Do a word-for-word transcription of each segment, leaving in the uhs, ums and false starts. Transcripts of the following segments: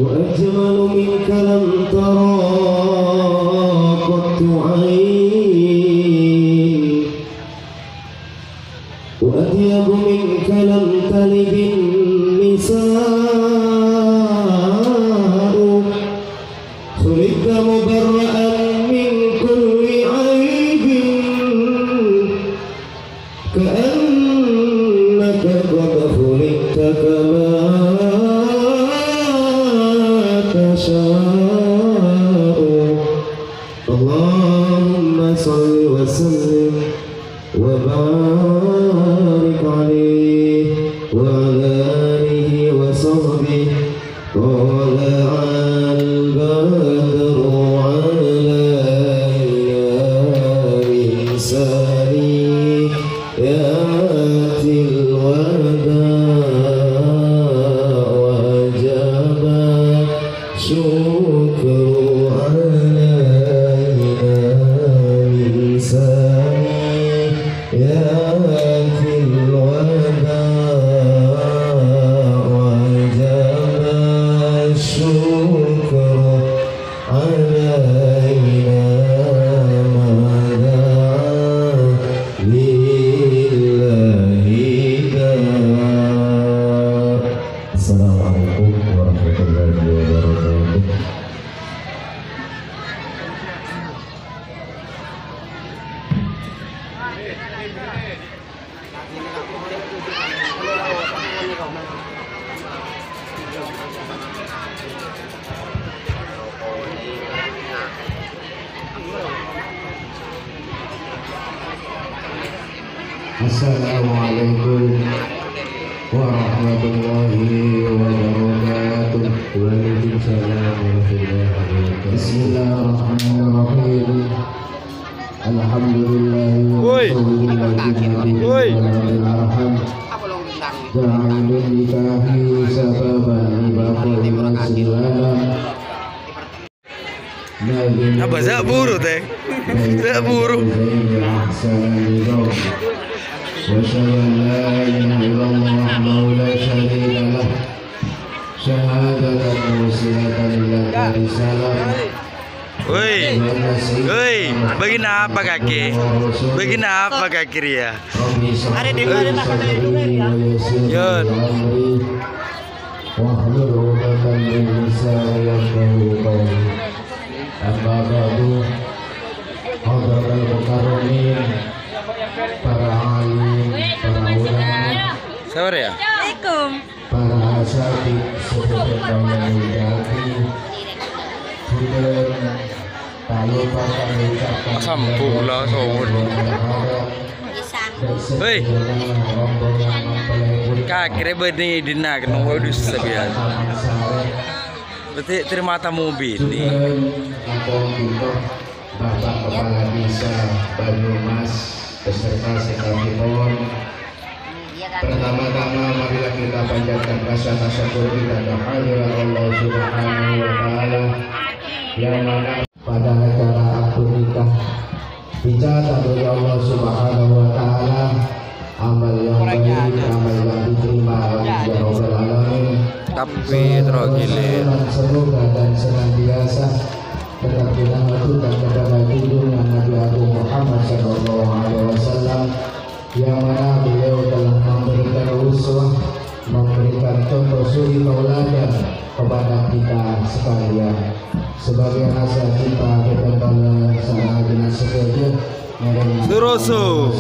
وأجمل منك لم تر قط عين، وأطيب منك لم تلد النساء. خلقت مبرأ من كل عيب، كأنك قد خلقت كما تشاء. اللهم صل وسلم وبارك عليه وعلى آله وصحبه. طلع البدر علينا من ثنيات الوداع وجب الشكر علينا من ثنيات الوداع وجب الشكر علينا ما دعا لله داع. السلام عليكم ورحمة الله وبركاته. Assalamualaikum warahmatullahi wabarakatuh. Waalaikumsalam warahmatullahi wabarakatuh. Bismillahirrahmanirrahim. Alhamdulillah. Woi. Woi. Ja'alun nikahi sababan li baqa'i nasli alam. Apa, sak buru, teh? Sak buru. Wa asyhadu an la ilaha illallah wahdahu la syarika lah. Syahadatan musilatan ila dari salam. Woi, woi, bâghi napa kakè? Bâghi napa kakè rèya? Arè' dimma, arè' dimma? Yun. Wahlul 'uqdatam min lisani yafqahu qawli. Amma ba'du, hadratal mukarramin, para alim, para ulama, Sabar ya. Assalamualaikum. Para asatidz sepuh kang kaulâ mulya'aghi, bhunten ta' loppa kami ucapkan Sampo la sowon. Hei. Kakere bâdâ è dinna' kèng, waduh, sabiyan. Berarti terima tamu bini. Bhunten, ampon pinto. Bapak Kepala Desa Banyumas beserta sekalian. Pertama-tama, marilah kita panjatkan rasa tasyukur kita ke hadirat Allah Subhanahu wa Ta'ala, yang mana pada acara akad nikah dicatat oleh Allah Subhanahu wa Ta'ala amal yang baik, amal yang diterima. Amin ya rabbal alamin. Tapi terus gile. Semoga dan senantiasa tetap kita haturkan kepada junjungan Nabi Agung Muhammad sallallahu alaihi wasallam, yang mana beliau telah memberikan uswah, memberikan contoh suri tauladan kepada kita sekalian. Sebagai rasa cinta, kita saat ini setuju. Suroso.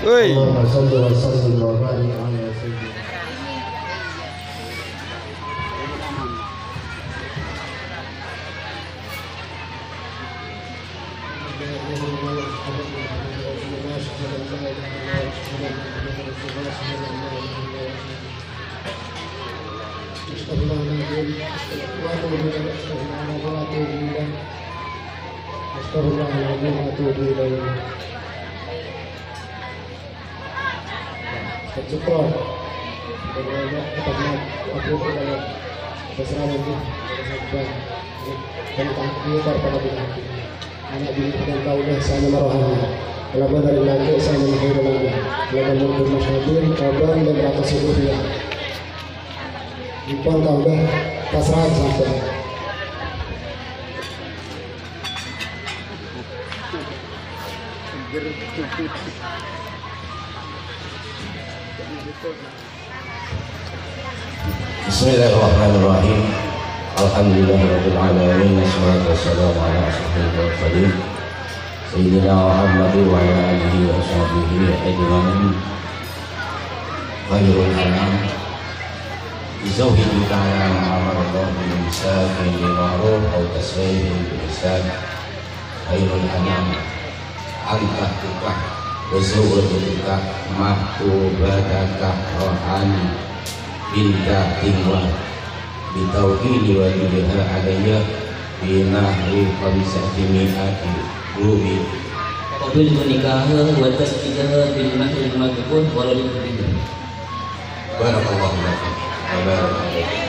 Woi. Allahumma shalli wa sallim wa barik ala sayyidina. Astagfirullahaladzim, atubu ilaih. Syukur. Terima kasih. Terserah nanti. Terserah. Ana' binè' bhâdhân kaulâ sè anyama rohani. Kalabân orèng lakè' sè anyama Khairul Anam. Kalabân mundhur mas hadir, kalabân lèm ratos èbu rupiah. Empon kaulâ pasra'aghi sampèyan. Bismillahirrahmanirrahim. Alhamdulillahirabbil alamin. Wassalatu wassalamu ala asyrafil mursalin, sayyidina Muhammadin wa ala alihi wa sahbihi ajma'in. Khairul anam. Zauhiju ta'ala ma amarallahu bil imsaki bil ma'ruf aw tasrihin bi ihsan. Khairul anam. Anta tuka, wa zawwajuka, mahbubataka rohani, binta tingwa, bitawkili waliha alayya, binahwi khamsati mi'ati rubi. Qabiltu nikahaha wa tasdiqaha bil mahril madhkur wa lam yubdihi. Barakallahu lakum wa baraka alaikum.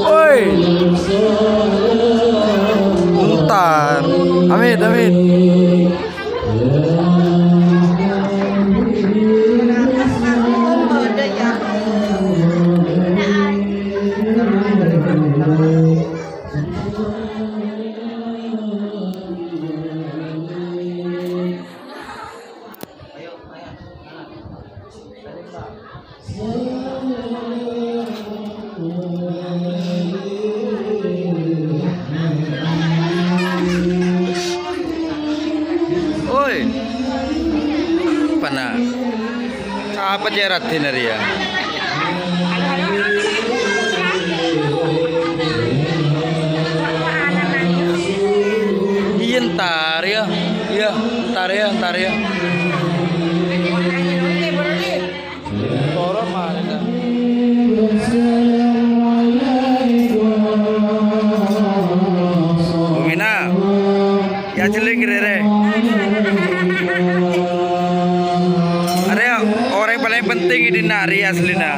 Woi. Entar. Amit, amit. Oi. Pana. Sapa cè' raddhinna rèya? Iyâ, entar yâ. Iyâ, entar yâ, entar yâ. Bu Mina, yâ, jhelling rèrè. Arèya orèng palèng penting. Dinna' rèya asllina.